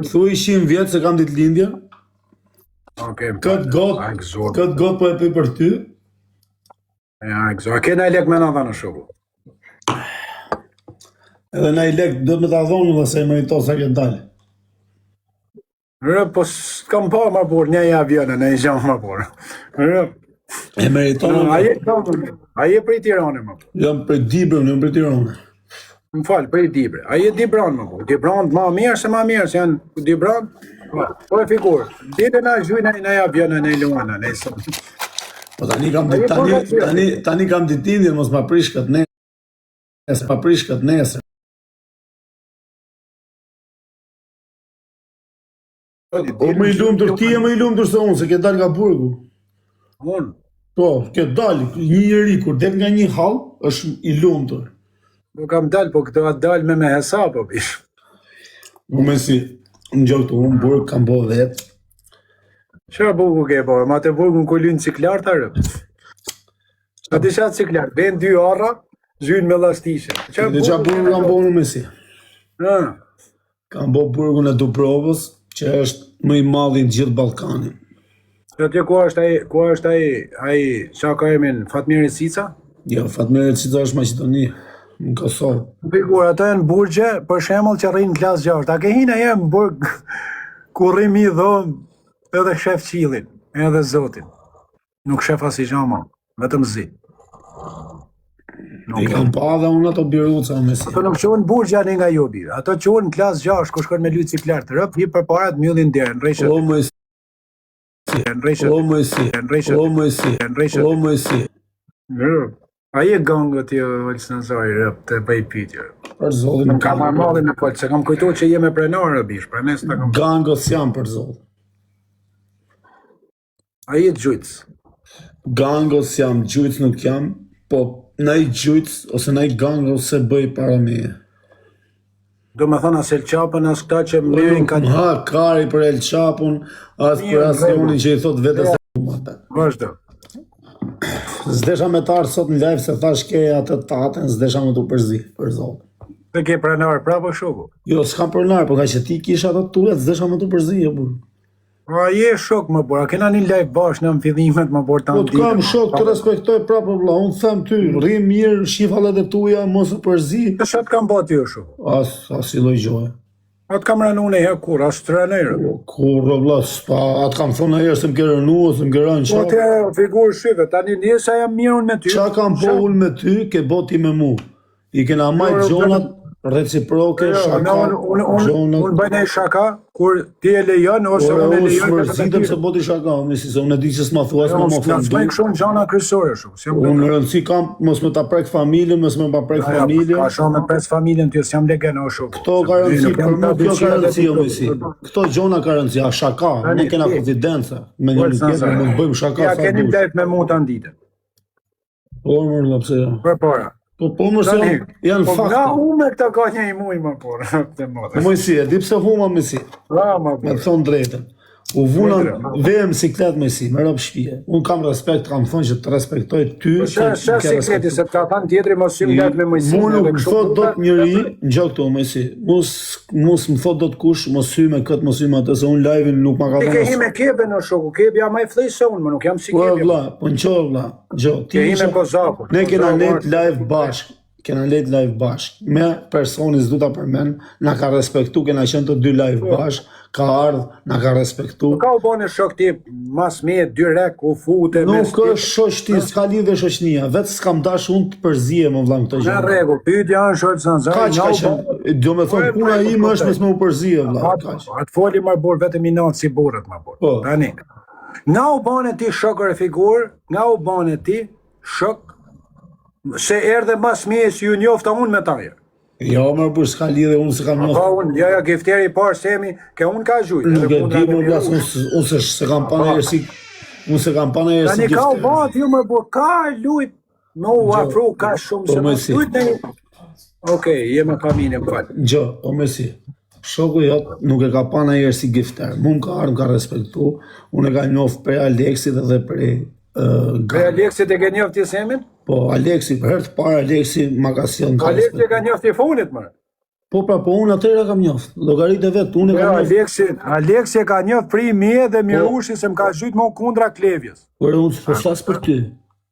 Thuj 100 vjet se kam ditëlindjen. Okej, më Kët fal. got, A gëzuar. kët got po e pi për ty. Ja, gëzuar. A ke naj lek me na dhënë shoku? Edhe naj lek do të me ta dhonë dhe se e meriton sa ke dalë. Rë, po s'kam pa më burr, një javë jënë, në një gjë më burr. Rë, E meriton. a je a je prej Tirane më burr? Jam prej Dibrën, jam prej Tirane. Më fal, prej Dibre. A je Dibran më burr? Dibran më mirë se më mirë se janë Dibran. Po, po e figur. Dite na zhujnë në javë jënë në Luana, në sot. Po tani kam A je tani burr, tani tani kam ditëlindjen, mos ma prish këtë nesër, ma prish këtë nesër. O më i lumtur ti je më i lumtur se unë, se ke dalë nga burgu. Unë. Po, ke dalë, një njeri kur del nga një hall është i lumtur. Nuk kam dalë, po këtë atë dalë me me hesap, po bish. Unë me si, në gjokë të unë burg kam bo vetë. Çfarë burgu ke po? Ma të burgun ku lyn ciklar ta rëp. A di çfarë ciklar? Vën dy arra, zhyn me llastishe. Çfarë burgu kam bo unë me si? Ë. Kam bo burgun e Dubrovës, që është më i madhi në gjithë Ballkanin. Aty ku është ai, ku është ai, ai çka ka emrin Fatmir Sica? Jo, Fatmir Sica është Maqedoni, në Kosovë. Figur, ato janë burgje, për shembull që rrinë në klasë 6. A ke hinë ajo në burg ku rri mi dhomë edhe shef qillin, edhe zotin. Nuk shef asnjë gjë më, vetëm zi. Nuk I kam pa dhe unë ato biruca me si. Ato nuk quhen burgje anë nga jo bir. Ato quhen klasë 6 ku shkon me lujt siklet. Rëp hi përpara të mbyllin derën, rreshët. O më si. Rreshët. O më si. Rreshët. O më si. Rreshët. O më si. A je gangë ti Ols Nazari rëp të bëj pyetje. Për zotin nuk kam marrë mallin me fol, se kam kujtuar që je me prenor bish, prandaj s'ta kam. Gangë s'jam për zotin. A je gjujc? Gango s'jam, gjujc nuk jam, po naj gjujc ose naj gango s'e bëj para meje. Do me thënë as El Chapon, as këta që merrin ka... Nuk ha kari për El Chapon, as për asnjërin që i thot vetes se Vazhdo. S'desha me t'ardhë sot në live se thash ke atë tatën, s'desha me t'u përzi, për zotin. Të ke pronar prapë shoku? Jo, s'kam pronar, po ka që ti kisha ato tuajat, s'desha me t'u përzi, jo burr. Po a je shok më por, a kena një live bashkë në fillimet më por ta Po të kam shok, të respektoj prapë vëlla, unë them ty, rri mirë, shif hallet e tuja, mos u përzi. Po çfarë të kam bërë ty shok? As as i lloj gjoje. A të kam rënu një herë kurrë, as të rënoj. Po, kurrë vëlla, s'pa, a të kam thonë ndonjëherë se më ke rënu ose më ke rënë Po te figurë shife, tani nisa jam mirë unë me ty. Çka kam bo unë me ty, ke bo ti me mu. I kena majt Jo, jo, gjonat reciproke, Jo, shaka, unë unë unë gjonat. unë bëj një shaka kur ti e lejon ose Ore, unë e unë lejoj s'mërzitem se bo ti shaka, unë si se unë e di që s'ma thua, Jo, s'ma unë më s'na ofendu. kështu në gjana kryesore shumë. S'jam Unë rëndësi kam mos me ta prek familjen, mos me ma prek Ja, ja, familjen. Ka shumë me pres familjen ty, s'jam legen o shok. Këto ka rëndësi, për mua kjo ka rëndësi, o Mesi. Këto gjona ka rëndësi, a shaka, ne kena konfidenca me njëri tjetrin, mund të bëjmë shaka Ja sa keni dush. live me mua tan ditën. Po, më vëlla, pse jo? Përpara. Po, po, më se Tani, janë Po fakte. nga hume këta ka një i muj më por, të Po më si, e di pse huma me si. La, më Me të thonë drejtën. U vuna vem siklet me si, me rob shtëpie. Unë kam respekt, kam thonë që të respektoj ty. Po çfarë se çfarë ke sikleti se të ka thënë tjetri mos hym lart me Moisin. Mu nuk edhe më kështu thot dot puta. njëri, në këtu më si. Mos mos më thot dot kush, mos hy me kët, mos hy me atë se unë live-in nuk ma ka Ti ke dhënë. hi me Keben o shoku, Kebi jam më i flej se unë, më nuk jam si Po Kebi. vlla, po në qo vlla. Gjo, ti Ke hi ishe- me Kozakun. Ne kena Kozaku let është- live bashk, kena let live bashk. Me personin s'du ta përmend, na ka respektu, kena qenë të dy live Po. bashk, ka ardh, na ka respektu. Po ka u bone shok ti mas me direkt u fute Nuk mes ti. është shoq ti, s'ka lidhje shoqënia, vetë s'kam dash unë të përzihem o vlla në këto Në gjëra. rregull, pyetja është shok Zanzari, Kaq nga ka u qenë, do me thonë Po, puna po, ime po, është mos me u përzie vlla, Atë kaq. atë foli më burr vetëm i natë si burrët më burr. Po. Tani. Nga u bane ti shokër e figur, nga u bane ti shok se erdhe mas meje si ju njofta unë me ta. Jo, më burr, s'ka lidhje, unë s'e kam Po njoft. unë, jo, jo, gifteri i parë semi, ke unë ka gjujt. Nuk edhe e kundra di dhe më vlla, Mirush. unë s- unë se s'e kam pa ndonjëherë si unë s'e kam pa ndonjëherë si Tani ka u gifter. ba ti më burr, ka lujt me u afru ka shumë Po, se më mos si. lujt në Okej, je me familje, më fal. Gjo, o Mesi, shoku jot nuk e ka pa ndonjëherë si gifter. Mu më ka ardhur, më ka respektu. Unë e kam njoft prej Aleksit edhe prej uh, Prej Aleksit e ke njoft ti Semin? Po, Aleksi, për herë të parë Aleksi ma ka sjellë, më ka Aleksi e respektu. ka njoft i funit, më. Po pra, po unë atëherë e kam njoft. Llogaritë e vet, unë e Jo, kam njoft. Aleksi, Aleksi e ka njoft prej meje dhe Po, Mirushi se më ka zhyt mu kundra Klevjës. por unë s'po flas për ty.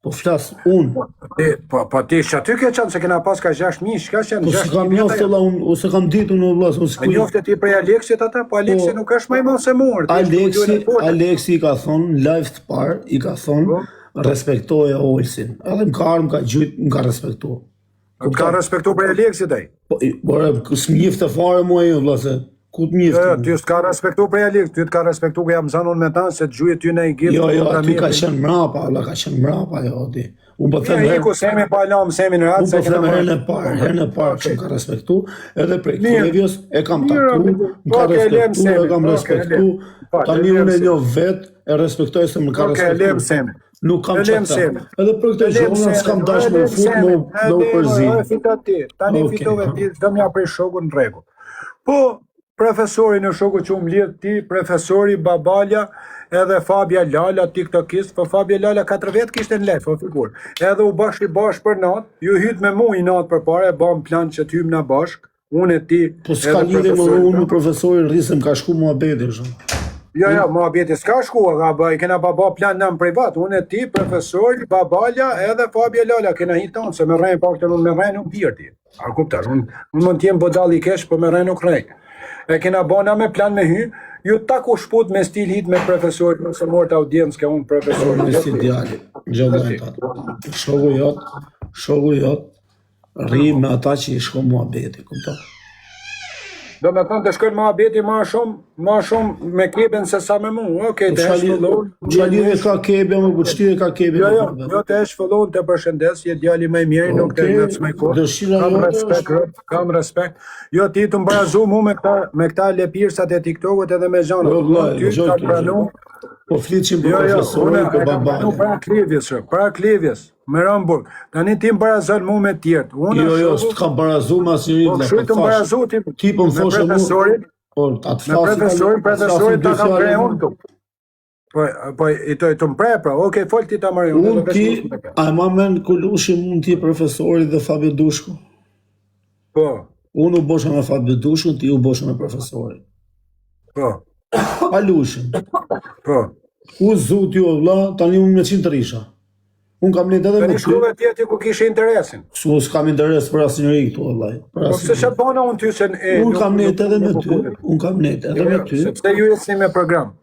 Po flas unë. Ti, po, po ti që aty ke qenë se kena pas ka 6.000, çka qenë Po s'e 6.000 kam veta njoft janë. vëlla unë, ose kam ditur unë vëlla, se unë A s'ku. njofte ti prej Aleksit ata? Po Po Aleksi nuk është më i madh se mua, ti është Aleksi, studion e fortë. Aleksi i ka thonë në live të parë, i ka thonë Po. respektoje Olsin. Edhe më ka ardhur, më ka gjujt, më ka respektu. Të ka Kupton? respektu prej Aleksit ai. Po, por s'më njifte fare mua jo vëlla se ku të Jo, njifte jo, mua. ty s'ka respektu prej Aleksit, ty të ka respektu ku jam zënë unë me ta se të gjuje ty në i gift Jo, jo, kundra aty meje ka prej. qenë mrapa, vëlla, ka qenë mrapa, jo, ti. Unë po them Mirë, herë, iku Semi pa lam Semin rahat unë se po kena them marrë. herën e parë, herën e parë që Okej. më ka respektu, edhe prej Mirë, Klevios e kam mirë, taku, amigo. më ka Okej, lem respektu, e Semin. kam Okej, lem. respektu, Fal, tani lem unë e Semin. njoh vet, e respektoj se më ka Okej, lem respektu. Semin. Nuk kam E çfarë lem të them. Semin. Edhe për këto E lem gjëra s'kam Semin, dash e me u lem fut, me Semin, u e me u lem, përzi. e fito ti. Tani Okej. fitove ti, s'do m'ja prej shokun në rregull. Po, profesori në shoku që u mledh ti, profesori Babalja, edhe Fabia Lala, tiktokist, po Fabia Lala katër vet kishte në live, po figur. Edhe u bash i bash për natë, ju hyt me mua i natë përpara, e bam plan që të hym na bashk, unë e ti, Po s'ka edhe lidhje më profesori. unë me profesorin rrisëm ka shku muhabeti kështu. Jo, jo, Unë muhabeti s'ka shku, ka bë, i kena ba ba plan në privat, unë e ti, profesori, Babalja, edhe Fabio Lala, kena hi tonë, se me rrenë pak të unë me rrenë nuk bjerë ti. A kuptash, unë unë mund të jem bodall i keq, po me rrenë nuk rrej. E kena ba na me plan me hy, ju tak u shput me stil hit me profesorin, nëse morët audiencë ke unë po profesorin, me jo si ti. djali, gjë Jo vllai ti. tat. Shoku jot, shoku jot rri me ata që i shkon muhabeti, kupton? Do me thënë të shkojnë muhabeti ma shumë, ma shumë me Keben se sa me mu. Okej, Po të çka hesh lidhje, fëllon, çka je lidhje mish. ka Kebja më po ç'lidhje ka Kebja Jo, me jo, muhabet? jo të hesh fëllon, të përshëndes, je djali më i mirë, nuk të Okej, ngacmoj kurrë. dëshira Kam jote respekt, është rëp, kam respekt. Jo ti të mbarazu mu me këta, me këta lepirësat e TikTokut edhe me Jo gjanat. vllai, Unë ty dëgjoj kam këtu, dëgjoj. pranu, Po fliqim për jo, jo, unë profesorin, për e kam pranu babalin. para Klevjes, rëp, para Klevjes, me Ramburg. Tani ti mbarazon mu me tjerët. Unë Jo, jo, shoku, s'të kam barazu me asnjëri po vëlla, kështu po të thash. mbarazu ti Ti po më me thoshe mu, profesorin, po ta të me flasim tani, profesorin, të flasim profesorin dy ta kam fjalë krehun unë. këtu. Po, po, i të, të mpre, pra, okej, fol ti ta marrë unë, edhe Unë veç ti, mos më të a e ma men Kulushi mund ti profesori dhe Fabio Dushku? Po, Unë u bosha me Fabio Dushkun, ti u bosha me profesorin. po, Pa Lushin. po. U zut ju vëlla, tani unë me qind të risha. Unë kam nejt edhe me Tani ty, shkove ti aty ku kishe interesin. s'u s'kam interes për asnjëri këtu vëlla, për Po pse asnjëri. ç'a bona unë ty se e Unë nuk kam nuk nejt edhe me nuk ty, futet. unë kam nejt edhe Jo, me jo, ty. sepse ju ecni me program.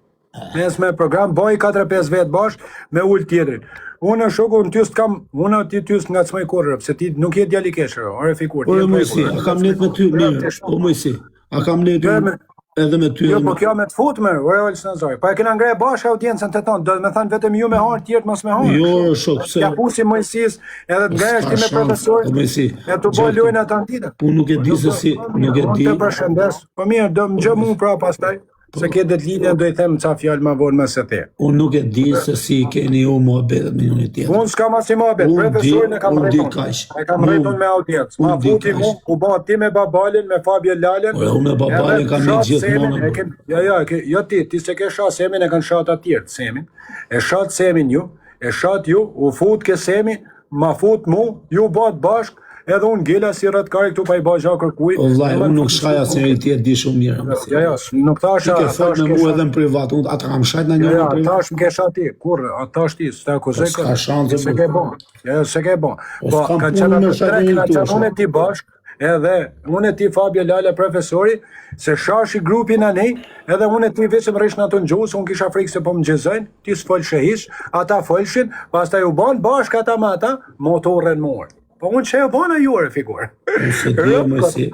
Ne ecim me program, bëj 4-5 vet bash me ul tjetrin. Unë shoku unë ty s'kam, unë ty ty s'ngacmoj kurrë, pse ti nuk je djalë i keq, ore fikur, ti Ore je në Mojsi, rregull. a kam nejt me ty, mirë, o Mojsi, a kam nejt Jo, unë me, edhe me ty jo, edhe po me kjo me të fut më, ore Olës Nazari. Po e kena ngre bash audiencën të tonë, do të me thënë vetëm ju me harë, tjerët mos me harë, Jo, kështu. ore, shok, pse Ja pusi Mojsis, edhe të Po ngresh s'ka ti me shans, o profesorin, Mojsi, e të gjë bëj këtu. lojën atë antitën. Unë nuk e Po di nuk se do, si, po nuk mirë, e unë di. të përshëndes. Po mirë, do më gjë mu pra pastaj, se ke ditëlindjen do i them ca fjalë më vonë më se the. Unë nuk e di se si i keni ju muhabetet me njëri tjetrin. Unë s'kam asnjë muhabet, Unë di, profesorin e kam unë di rretun. kaq. E kam Mu, rretun me audiencë. Ma unë di futi kaq. mu, u bë ti me Babalin, me Fabio Lalën, Ore, unë me edhe babalin kam një shat gjithmonë. Semin, e bro. ken, jo, jo, e ke, jo ti, ti se ke shat Semin, e kanë shat atë tjerë Semin. E shat Semin ju, e shat ju, u fut ke Semi, ma fut mu, ju bët bashk, edhe unë ngela si rretkari këtu pa i bë gjë kërkuj. O vllai, Domethënë, unë nuk shkaj asnjëri tjetër, di shumë mirë. Mojsi. Jo, jo, nuk Ti thasha, ke fol thash me ke mua shat. edhe në privat, unë ata kam shajt në Jo, njërin jo, në privat. thash më ke shat ti, kurrë, a thash ti, s'ta Po akuzoj s'ka këtë. shanse Se bro. ke bon. Jo, jo, se ke bon. Po Po, s'kam kanë punë qenë me ato shajt tre, njëri kena këtu, qenë unë shok. e ti bashk, edhe unë e ti Fabio Lala profesori, se shashi grupin anej, edhe unë e ti vetëm rrish në ato ngjusë, unë kisha frikë se po më gjezojnë, ti s'folshe hiç, ata folshin, pastaj u bën bashk ata me ata, motorën mor. Po unë që e bona ju figur. Unë se di o Rëp, Mojsi.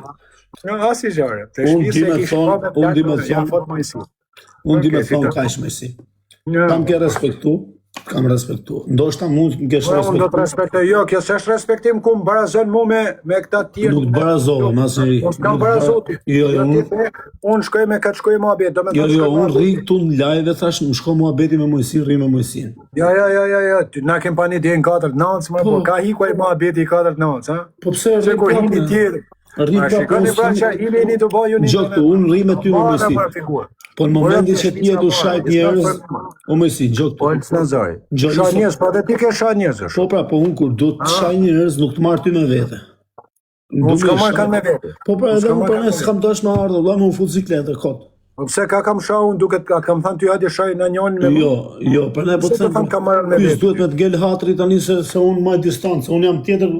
Jo, asnjë gjë. Të Unë shtëpisë di e me kishin thonë, pa me unë di me plak, ja thonë, fot Mojsi. unë di me Okej, thonë fito. kaq Mojsi. Jo. Kam ke respektu, kam respektu. Ndoshta mund të më kesh Po, unë do të respektu, respektoj. Jo, kjo s'është respektim ku më barazon mu me me këta të tjerë. nuk të barazova me asnjëri. Po s'kam Nuk të bara... barazu ti. Jo, jo, Jo ti unë the, unë shkoj me këtë shkoj muhabet, do me Jo, thënë jo, shkoj unë muhabet. rri këtu në live thash, më shko muhabeti me Mojsin, rri me Mojsin. Jo, jo, jo, jo, jo, ty- na kem pani deri në 4 të natës, më po Po, ka hiku ai muhabeti i 4 të natës, ha? po pse Se rri kur prapë? hini ne? tjetër. Rri A prapë, shikoni unë pra s'kam që hini jeni të bëj ju një Gjë këtu, unë rri me ty me Para Mojsi. për figurë. Po në Por momentin e që ti jetu para, shajt s'ka njerëz, për mua. o Mojsi, gjë Po këtu. Elës Nazari. Gjë Sha nëse njerëz, po edhe ti ke sha njerëz është. Po pra, po unë kur du të Ah. shaj njerëz, nuk të marr ty me vete. Unë s'kam marrë kanë me vete. Po pra edhe unë pra s'kam dash me ardhë, vëlla, me u fut siklet e kot. Po pse ka kam sha unë duket ka kam thënë ty hajde shaj në njërin me Jo, jo, për ne po të them. Kam marrë me vete. Duhet me të ngel hatri tani se se unë maj distancë, unë jam tjetër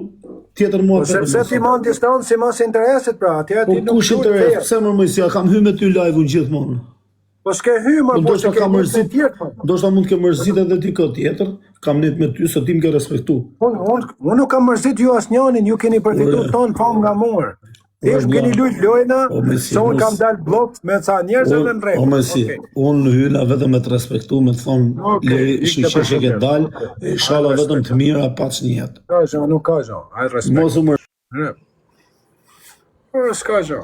tjetër mua. Po sepse ti mban distancë simas interesit pra, atje ti po, nuk kush interes, pse më më si a kam hy me ty live unë gjithmonë. Po s'ke hy më, po ndoshta kam mërzit, po. ndoshta mund të kem mërzit edhe dikë tjetër, kam net me ty se ti më ke respektu. Unë un, un nuk kam mërzit ju asnjërin, ju keni përfituar ton famë nga mua. Thjesht keni lujt lojna, se unë kam dal bllok me ca njerëz edhe në rregull. O Mesi, okay. unë hyna vetëm me të respektu, me të thonë, okay. leri shyqyr që ke dal, inshallah vetëm të mira paç në jetë. Ka gjë, nuk ka gjë, ai respekt. Mos u mër. Po s'ka gjë.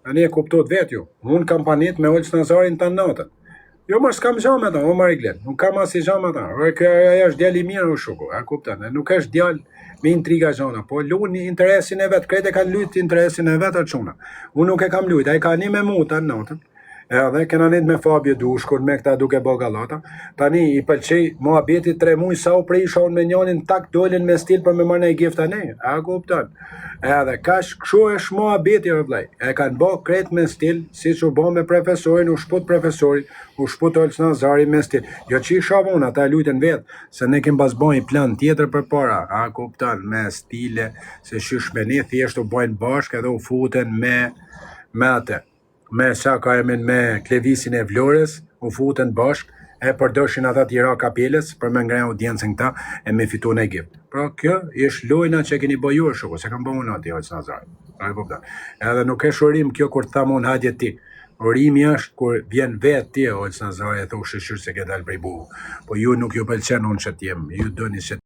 Tani e kuptuat vetë ju. Unë kam panit me Olës Nazarin tanë natën. Jo, më s'kam gjë me ta, o Mariglen. Nuk kam asnjë gjë me ta. O kjo ajo është djalë i mirë o shoku, a kupton? Nuk është djalë me intriga gjona, po luan interesin e vet, krejt e kanë lujt interesin e vet atë çuna. Unë nuk e kam lujt, ai ka ni me mua tanë natën. Edhe kena nejt me Fabio Dushkun, me këta duke bë gallata. Tani i pëlqej muhabeti 3 muaj sa u prisha unë me njonin tak dolën me stil për me marrë një gift tani. A kupton? Edhe kash kështu është muhabeti o vllai. E kanë bë krejt me stil, siç u bë me profesorin, u shput profesori, u shput Olës Nazari me stil. Jo që i shava unë, ata e lujtën vetë, se ne kem pas bë një plan tjetër përpara. A kupton? Me stile, se shysh me ne thjesht u bëjnë bashkë edhe u futen me me atë. me ça ka emrin me Klevisin e Vlorës, u futën bashkë, e përdorshin ata t'i ra kapelës për me ngre audiencën këta e me fitu në Egjipt. Pra kjo është lojna që e keni bë ju shoku, s'e kam bë unë atë Olës Nazari. A e kupton? Edhe nuk është urim kjo kur të tham unë hajde ti. Urimi është kur vjen vetë ti Olës Nazari e thu shyqyr se ke dalë prej burgu. Po ju nuk ju pëlqen unë që të jem, ju doni që.